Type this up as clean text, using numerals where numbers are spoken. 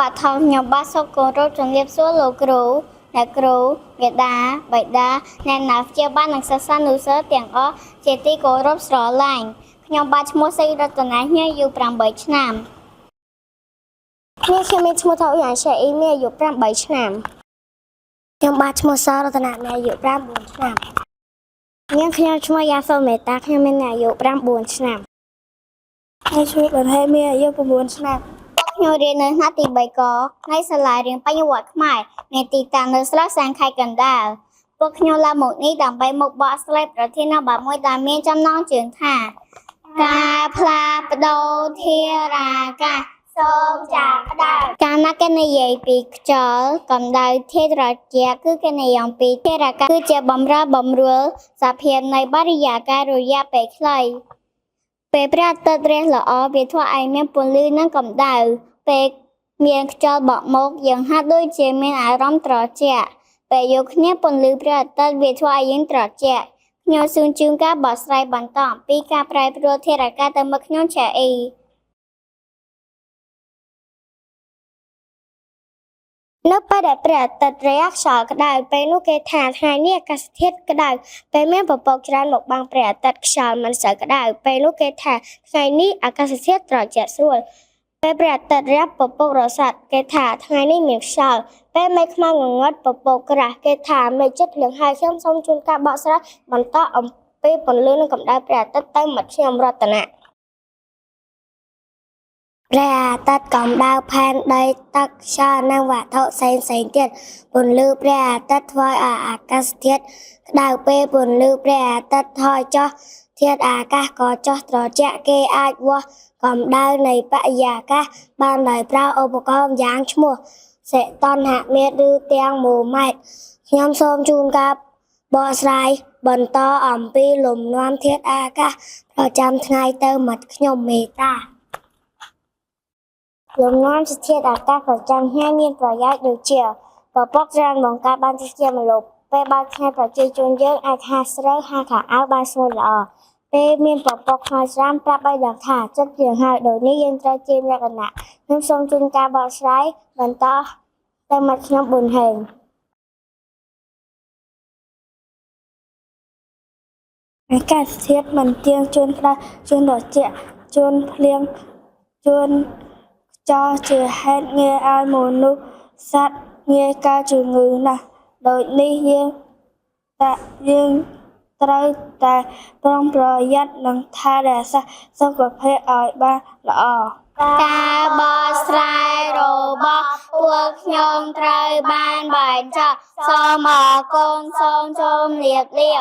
បាទថងខ្ញុំបាទសូមគោរពជំរាបសួរលោកគ្រូអ្នកគ្រូមេដាបៃតាអ្នកណាព្យាបាលនិងសិស្សានុសិស្សទាំងអស់ជាទីគោរពស្រឡាញ់ខ្ញុំបាទឈ្មោះសេរីរតនាញអាយុ8ឆ្នាំ នេះខ្ញុំមានឈ្មោះថាអ៊ុយអានឆេអ៊ីមានអាយុ8ឆ្នាំខ្ញុំបាទឈ្មោះសរតនាមានអាយុ9ឆ្នាំនាងខ្ញុំឈ្មោះយ៉ាសូមេតាខ្ញុំមានអាយុ9ឆ្នាំ ខ្ញុំឈ្មោះបន្ថែមមានអាយុ9ឆ្នាំ ខ្ញុំរៀននៅថ្នាក់ទី3កនៃសាលារៀនបញ្ញវន្តខ្មែរមានទីតាំងនៅស្រុកសាងខេត្តកណ្ដាលពួកខ្ញុំឡើងមកនេះដើម្បីមកបកស្រាយប្រធានបទមួយដែលមានចំណងជើងថា ការផ្លាស់ប្ដូរធារាកាសសូមចាប់ផ្ដើមកាលណាគេនិយាយពីខ្យល់កម្ដៅធាតុត្រជាក់គឺគេនិយាយអំពីធារាកាសគឺជាបំរែបំរួលសភាពនៃបរិយាកាសរយៈពេលខ្លីពេលព្រះអាទិត្យរះល្អវាធ្វើឲ្យមានពន្លឺនិងកម្ដៅពេលមានខ្យល់បក់មកយើងហាក់ដូចជាមានអារម្មណ៍ត្រជាក់ពេលយកគ្នាពន្លឺព្រះអាទិត្យវាធ្វើឲ្យយើងត្រជាក់ខ្ញុំសូមជូនការបកស្រាយបន្តអំពីការប្រែប្រួលធាតុអាកាសទៅមកខ្ញុំឆាអ៊ី នៅពេលដែលព្រះអាទិត្យរះខ្យល់ក្តៅពេលនោះគេថាថ្ងៃនេះអាកាសធាតុក្តៅពេលមានពពកច្រើនមកបាំងព្រះអាទិត្យខ្យល់មិនសូវក្តៅពេលនោះគេថាថ្ងៃនេះអាកាសធាតុត្រជាក់ស្រួលពេលព្រះអាទិត្យរះពពករសាត់គេថាថ្ងៃនេះមានខ្យល់ពេលមេឃខ្មៅងងឹតពពកក្រាស់គេថាមេឃជិតភ្លៀងហើយខ្ញុំសូមជូនការបកស្រាយបន្តអំពីពន្លឺនិងកម្ដៅព្រះអាទិត្យទៅមិត្តខ្ញុំរតនៈ ព្រះអាទិត្យកម្ដៅផែនដីទឹកខ្យល់និងវត្ថុផ្សេងៗទៀតពន្លឺព្រះអាទិត្យធ្វើឲ្យអាកាសធាតុក្តៅពេលពន្លឺព្រះអាទិត្យថយចុះធាតុអាកាសក៏ចុះត្រជាក់គេអាចវាស់កម្ដៅនៃបរិយាកាសបានដោយប្រើឧបករណ៍យ៉ាងឈ្មោះសីតុណ្ហមាត្រឬទាំងម៉ូម៉ែត្រខ្ញុំសូមជូនការបកស្រាយបន្តអំពីលំនាំធាតុអាកាសប្រចាំថ្ងៃទៅមិត្តខ្ញុំមេតា លំនាំសធាតុអាកាសប្រចាំថ្ងៃមានប្រយោជន៍ដូចជាពពកច្រើនបង្កើតបានជាម្លប់ពេលបើកថ្ងៃប្រជាជនយើងអាចហាលស្រូវហាលខោអាវបានស្ងួតល្អពេលមានពពកខ្មៅស្រាមប្រាប់ឲ្យដឹងថាចិត្តភ្លៀងហើយដូចនេះយើងត្រូវត្រៀមលក្ខណៈខ្ញុំសូមជូនការបកស្រាយបន្តទៅមកខ្ញុំប៊ុនហេង អាកាសធាតុមិនទៀងជួនក្តៅជួនត្រជាក់ជួនភ្លៀងជួនខ្យល់ជាហេតុងាយឲ្យមនុស្សសត្វងាយកើតជំងឺណាស់ដូចនេះយើងតែយើងត្រូវតែប្រុងប្រយ័ត្ននិងថែរក្សាសុខភាពឲ្យបានល្អ ការបកស្រាយរបស់ពួកខ្ញុំត្រូវបានបញ្ចប់សូមអរគុណសូមជម្រាបលា